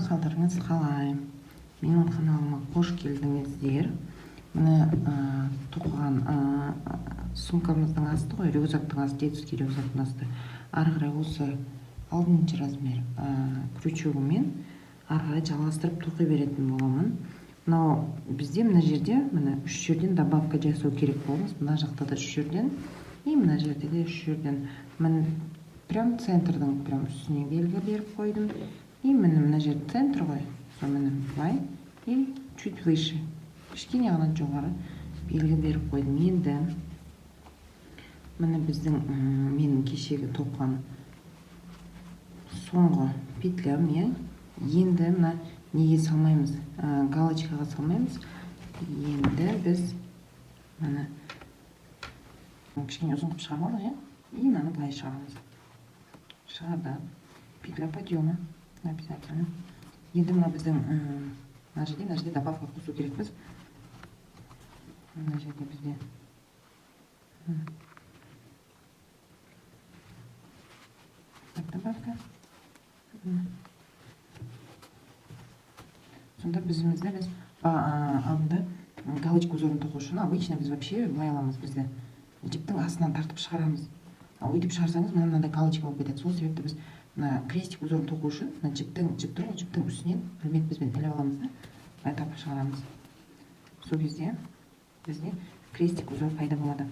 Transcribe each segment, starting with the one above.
Қалдарыңыз қалай? Менің каналыма қош келдіңіздер. Міне, тоқыған сумкамыздың асты ғой, рюкзактың асты, детский рюкзактың асты. Ары қарай осы 6 размер крючогымен ары қарай жалғастырып тоқи беретін боламын. Мынау бізде мына жерде, міне, 3 жерден добавка жасау керек боламыз. Мына жақта да 3 жерден, и мына жерде де 3 жерден. Міне, прям центрдің прям үстіне белгі беріп қойдым. И міне, мына жер центр ғой, сол міне былай и чуть выше, кішкене ғана жоғары белгі беріп қойдым. Енді міне біздің, менің кешегі тоқыған соңғы петлям, иә. Енді мына неге салмаймыз, галочкаға салмаймыз. Енді біз міне кішкене ұзын қылып шығарып алдық, иә, и мынаны былай шығарамыз. Шығардық, петля подъема обязательно. Енді мына біздің, мына жерде добавка қосу керекпіз. Мына жерде бізде так, добавка. Сонда біз алдында галочка узорын тоқу үшін обычно біз вообще былай аламыз, бізді жіптің астынан тартып шығарамыз. Ал өйтіп шығарсаңыз, мына мынандай галочка болып кетеді. Сол себепті біз мына крестик узорын тоқу үшін мына жіптің, жіп тұр ғой, жіптің үстінен ілмекпізбен іліп аламыз да, былай тартып шығарамыз. Сол кезде бізде крестик узор пайда болады.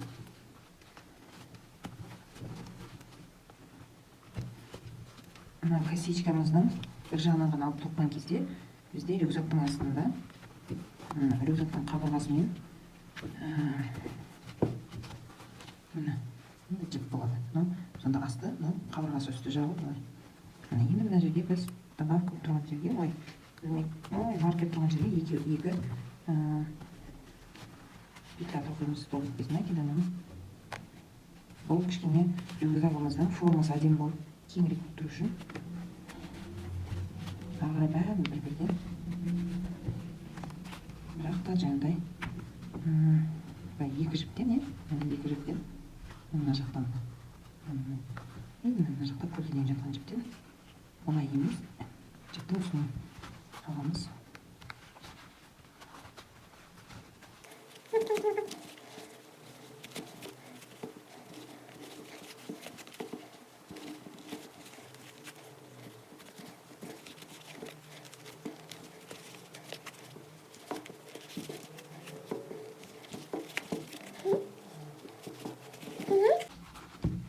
Мына косичкамыздың бір жағынан ғана алып тоққан кезде бізде рюкзактың астында, рюкзактың қабырғасымен, міне, мындай жіп болады. Мынау сонда асты, мынау қабырғасы үсті жағы былай. Міне, енді мына жерге біз добавка тұрған жерге, ой, ілмек, ой, маркер тұрған жерге екі, петля тоқимыз, столбик без накида. Бұл кішкене рюкзагымыздың формасы әдемі болып кеңірек болып тұру үшін ары қарай бәрін бір бірден, бірақ та жаңағыдай, былай екі жіптен, иә, мына екі жіптен, мына жақтан, и мына жақта көлденең жатқан жіптен, олай емес, жіптің үстіне аламыз.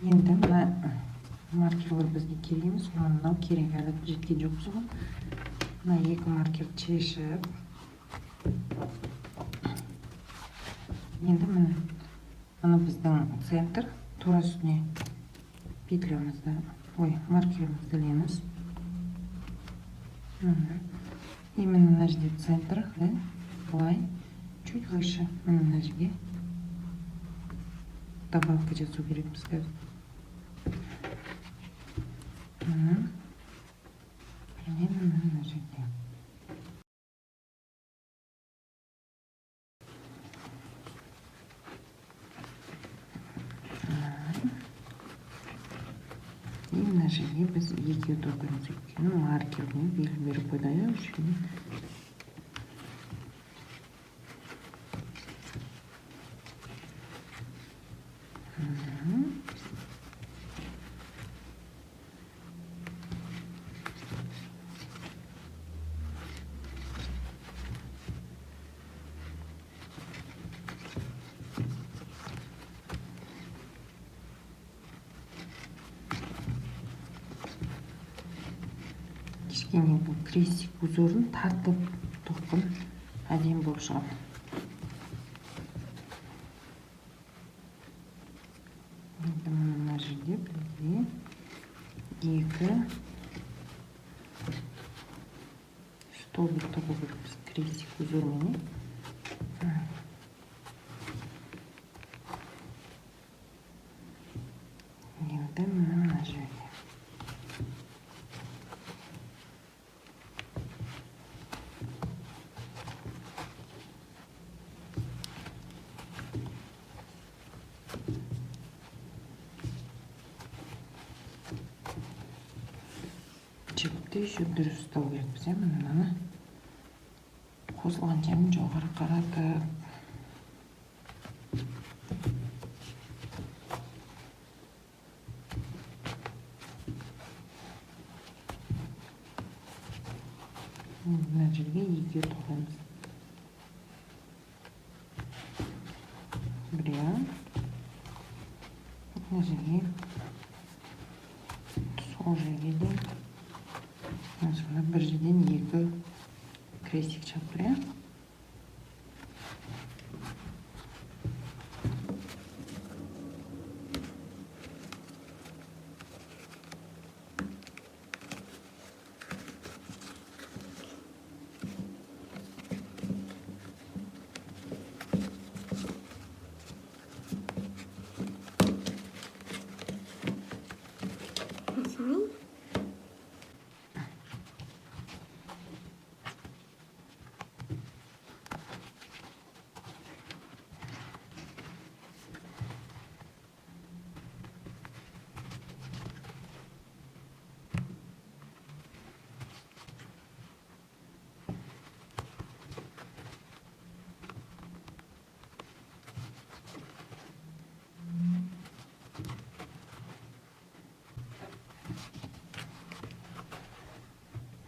Енді мына маркерлер бізге керек емес, мынау керек, әлі жеткен жоқпыз ғой. Мына екі маркерді шешіп, енді міне, мына біздің центр, тура үстіне петлямызды, ой, маркерімізді ілеміз. Именно мына жерде центр, да, былай чуть выше, міне, мына жерге добавка жасау керекпіз қазір. Примерно мына жерде. И мына жерге біз екеу тоқимыз, өйткені маркермен белгі беріп қойдық, иә, осы жерге. Кішкене бұл крестик узорын тартып тоққан әдемі болып шығады. Енді мына жерде бізде екі столбик тоқу керекпіз крестик узорменен. Енді мына жерде жіпті Жіпті еще дұрыс ұстау керекпіз, иә. Міне, мынаны қосылған жерін жоғары қаратып, мына жерге екеу тоқимыз. Біреу, мына жерге, сол жерге де. Сонда бір жерден екі крестик шығып тұр, иә. Осылай.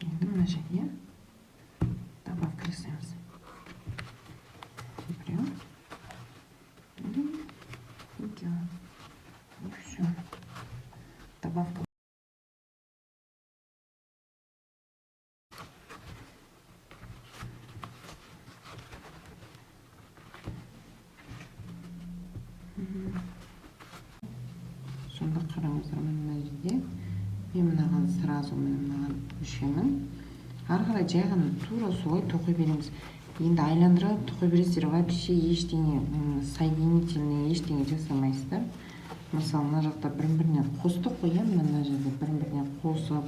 Енді мына жерге добавка жасаймыз. Біреу, екеу, и все. Добавка. Сонда қараңыздар, мына жерде мен мынаған сразу, міне, мынаған көшемін. Ары қарай жай ғана тура солай тоқи береміз. Енді айландырып тоқи бересіздер, вообще ештеңе соединительный ештеңе жасамайсыздар. Мысалы, мына жақта бірін біріне қостық қой, иә, мына жерде бірін біріне қосып,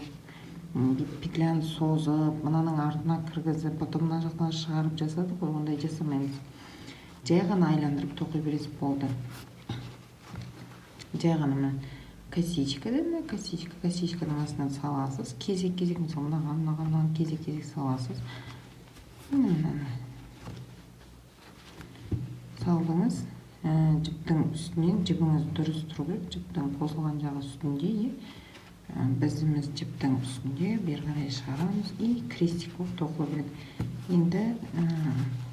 петляны созып, мынаның артына кіргізіп, потом мына жақтан шығарып жасадық қой, ондай жасамаймыз. Жай ғана айландырып тоқи бересіз, болды. Жай ғана мына косичка да, мына косичка, косичканың астынан саласыз. Кезек кезек, мысалы, мынаған, мынаған, мынаған кезек кезек саласыз. Міне, мынаны салдыңыз. Жіптің үстінен, жібіңіз дұрыс тұру керек, жіптің қосылған жағы үстінде, иә. Бізіміз жіптің үстінде, бері қарай шығарамыз и крестик болып тоқыла береді. Енді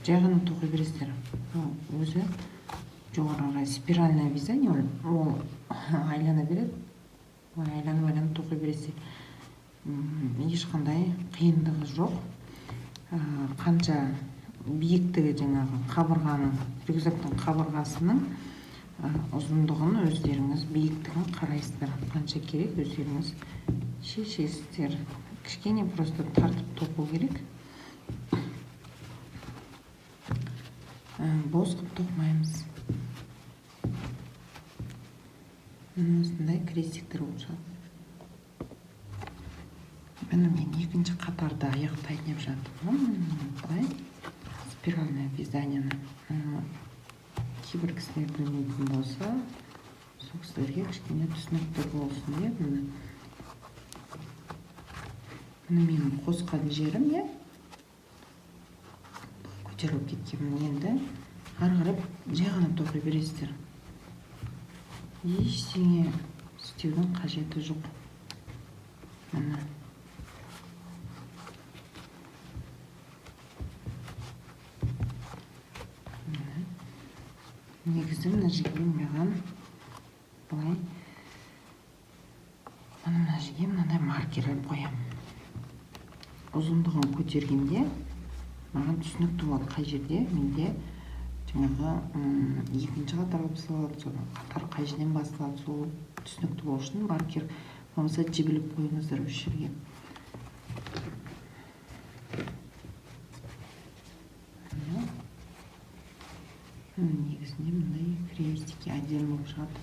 жай ғана тоқи бересіздер. Ол өзі жоғары қарай спиральное вязание, ол айлана береді. Былай айланып, айланып тоқи бересіздер. Ешқандай қиындығы жоқ. Қанша биіктігі жаңағы қабырғаның, рюкзактың қабырғасының ұзындығын өздеріңіз биіктігін қарайсыздар. Қанша керек өздеріңіз шешесіздер. Кішкене просто тартып тоқу керек. Бос қылып тоқымаймыз. Міне, осындай крестиктер болып шығады. Міне, мен екінші қатарды аяқтайын деп жатырмын. Былай спиральное вязаниені кейбір кісілер білмейтін болса, сол кісілерге кішкене түсінікті болсын деп. Міне, міне менің қосқан жерім, иә, көтеріліп кеткен. Енді ары қарай жай ғана тоқи бересіздер. Ештеңе істеудің қажеті жоқ. Міне. Міне. Негізі мына жерге маған былай, мына жерге мынандай маркер іліп қоямын. Ұзындығын көтергенде маған түсінікті болады, қай жерде менде жаңағы екінші қатар басталады, содан қатар қай жерден басталады, сол түсінікті болу үшін маркер болмаса жіп іліп қойыңыздар осы жерге. Негізінде мындай крестики әдемі болып шығады.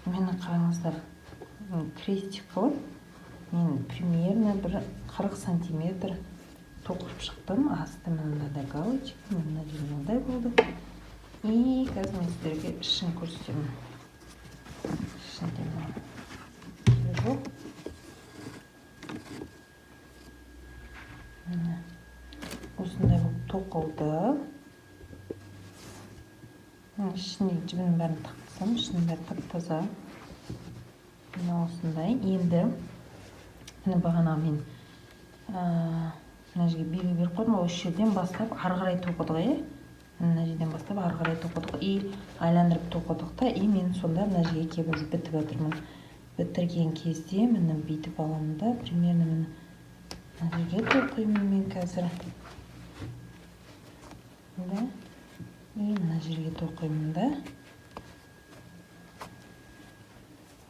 Мені қараңыздар, крестик қылып мен примерно бір 40 сантиметр тоқып шықтым. Асты мынандай галочка, мына жер мынандай болды. И қазір мен сіздерге ішін көрсетемін. Ішінде мына жоқ. Міне, осындай болып тоқылды. Ішіне жібінің бәрін тығып тастадым, ішінің бәрі тап-таза. Мына осындай. Енді міне бағана мен мына жерге белгі беріп қойдым ғой, осы жерден бастап ары қарай тоқыдық, иә? Мына жерден бастап ары қарай тоқыдық и айландырып тоқыдық та, и мен сонда мына жерге келіп уже бітіп жатырмын. Бітірген кезде міне бүйтіп аламын да, примерно міне мына жерге тоқимын мен қазір. Да? И мына жерге тоқимын да.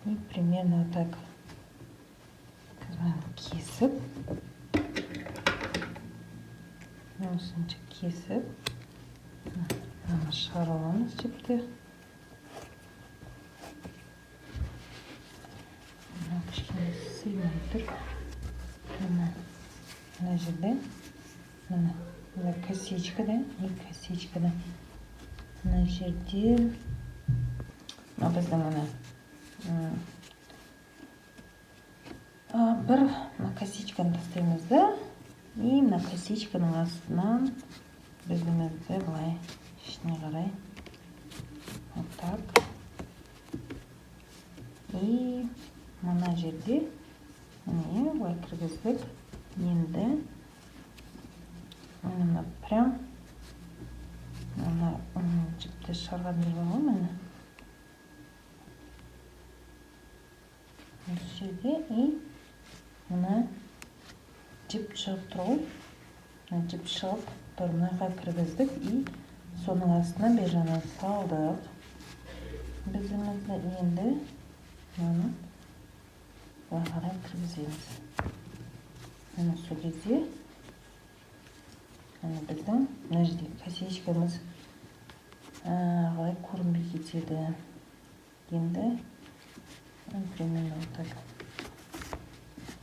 И примерно вот так мынаны кесіп, осынша кесіп, мынаны шығарып аламыз жіпті. Мынау кішкене сыймай тұр. Міне мына жерде міне мына косичка да, и косичка да. Мына жерде мына біздің мына бір мына косичканы тастаймыз да, и мына косичканың астынан бізімізді былай ішіне қарай вот так. И мына жерде міне былай кіргіздік. Енді міне мына прям мына жіпті шығарған жер бар ғой, міне осы жерде, и мына жіп шығып тұр ғой, мына жіп шығып тұр, мына жаққа кіргіздік и соның астына бер жағынан салдық бізімізді. Енді мынаны былай қарай кіргіземіз. Міне сол кезде міне біздің мына жерде косичкамыз қалай көрінбей кетеді. Енді примерно вот так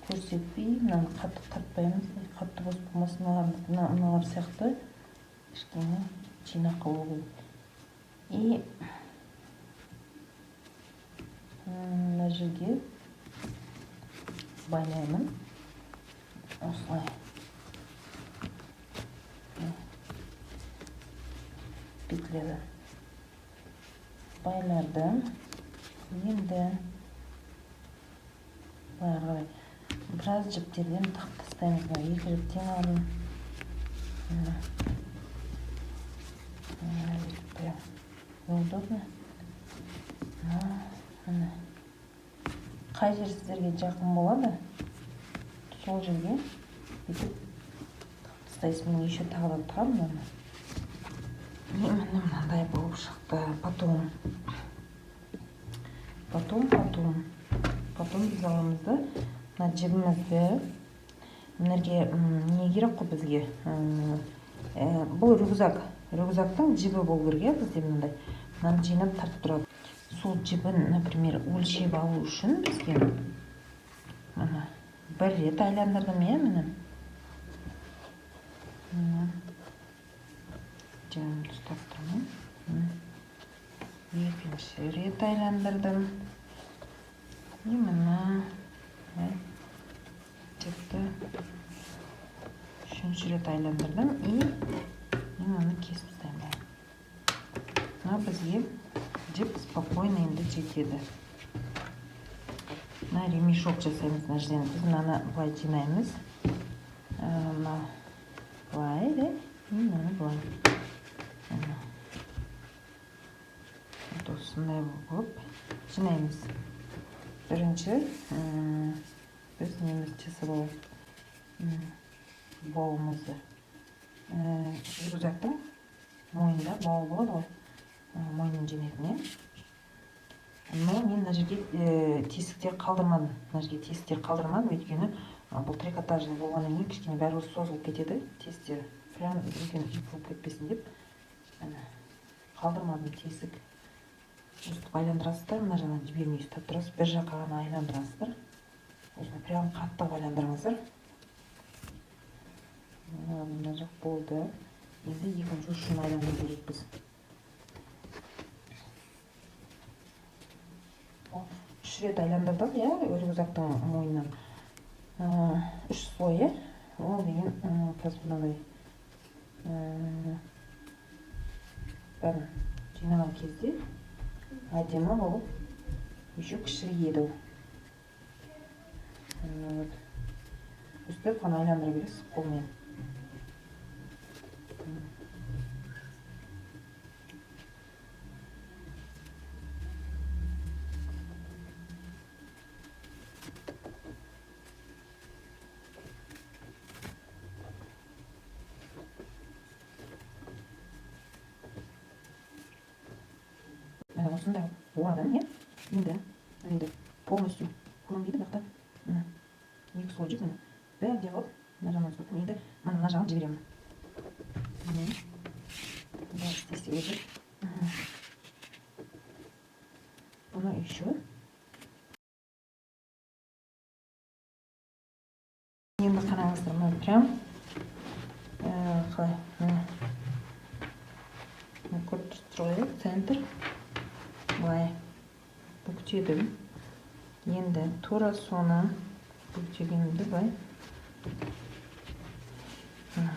көрсетпей, мынаны қатты тартпаймыз, қатты бос болмасын, мыналар сияқты кішкене жинақы болу керек. И мына жерге байлаймын осылай. Петлері байладым. Енді былай қарай біраз жіптерден тығып тастаймыз. Мына екі жіптен алдым. Мына. Мына бүйтіп прям неудобно. Міне. Қай жер сіздерге жақын болады, сол жерге бүйтіп тығып тастайсыз. Мен еще тағы да тығамын оны. И міне мынандай болып шықты. Потом біз аламыз да мына жібімізді. Мына жерге, не керек қой бізге? Бұл рюкзак. Рюкзактың жібі болу керек, иә, бізде мынандай. Мынаны жинап тартып тұрады. Сол жібін, например, өлшеп алу үшін бізге міне бір рет айландырдым, иә, міне. Міне. Жібімді ұстап тұрмын. Міне. Екінші рет айландырдым. И міне жіпті үшінші рет айландырдым. И мен оны кесіп тастаймын. Мына бізге жіп спокойно енді жетеді. Мына ремешок жасаймыз мына жерден. Біз мынаны былай жинаймыз. Мына былай, да? И мынаны былай. Міне. Вот осындай болып жинаймыз. Бірінші, біз немізді жасап алайық. Бауымызды. Рюкзактың мойнында бауы болады ғой. Мойнын жинайтын, иә. Но мен мына жерге тесіктер қалдырмадым. Мына жерге тесіктер қалдырмадым, өйткені бұл трикотажный болғаннан кейін кішкене бәрібір созылып кетеді тесіктер. Прям үлкен ip болып кетпесін деп. Міне, қалдырмадым тесік. Өстіп айландырасыздар, мына жағынан жібермей ұстап тұрасыз, бір жаққа ғана айландырасыздар. Осыны прям қатты айландырыңыздар. Мына жақ болды. Енді екінші ұшын айландыру керекпіз. Үш рет айландырдық, иә, рюкзактың мойнынан. Үш слой, иә. Ол деген қазір мынандай бәрін жинаған кезде әдемі болып еще кішірейеді ол. Вот. Өстіп қана айландыра бересіз қолмен. Міне, осындай болады, иә. Енді полностью көрінбейді, бірақ та міне, екі слой жіп, міне, бірдей қылып мына жағынан ұстап, енді мына жағын жіберемін. Міне, былай істесе өзі. Бұны еще енді қараңыздар, мына прям қалай, міне, көріп тұрсыздар ғой, иә, центр былай бүктедім. Енді тура соны бүктегенімді былай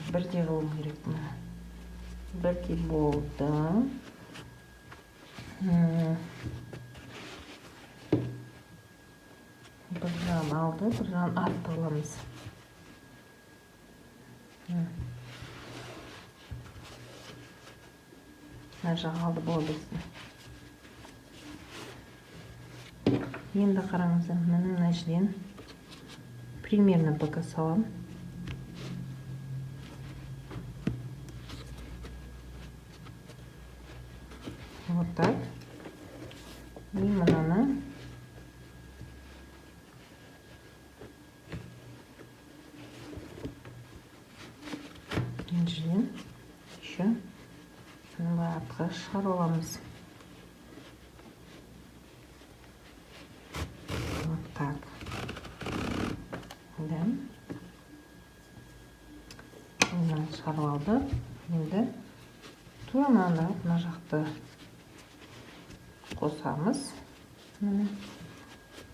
бірдей қылуым керек. Мына бірдей болды. Бір жағын алды, бір жағын артты аламыз. Мына жағы алды бола берсін. Енді қараңыздар, міне, мына жерден примерно пока саламын. Вот так. И мынаны мына жерден еще былай артқа шығарып аламыз. Вот так. Да. Мынаны шығарып алдық. Енді тура мынаны мына жақты қосамыз. Міне.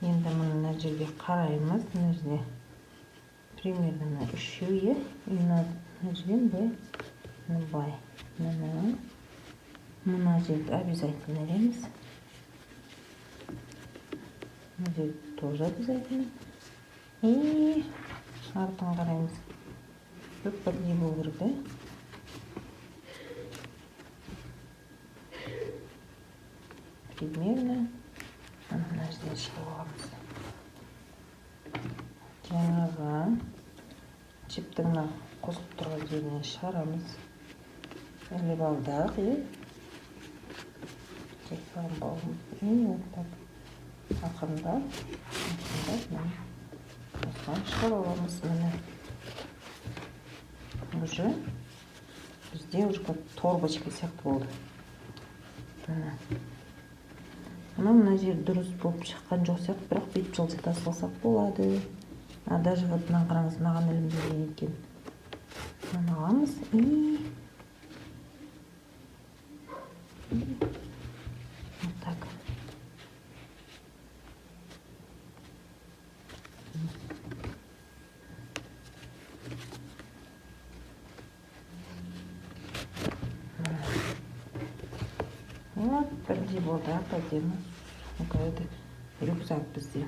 Енді мына жерге қараймыз. Мына жерде примерно мына үшеу, иә. И мына жерден былай, мына былай. Мына, мына жерді обязательно ілеміз. Мына жерді тоже обязательно. И артын қараймыз. Көп бірдей болу керек, да? Примерно мына жерден шығып аламыз. Жаңағы жіптің мына қосылып тұрған жерінен шығарамыз. Іліп алдық, иә. Жасаған бауымыз. И вот так. Ақырындап, ақырындап, міне, осыған шығарып аламыз, міне. Уже бізде уже как торбочка сияқты болды. Міне. Мына жер дұрыс болып шыққан жоқ сияқты, бірақ бүйтіп жылжыта салсақ болады. А даже вот мына қараңыз, мынаған ілінбеген екен. Мынаны аламыз и вот так. Вот, бірдей болды, әп әдемі. Рюкзак бізде.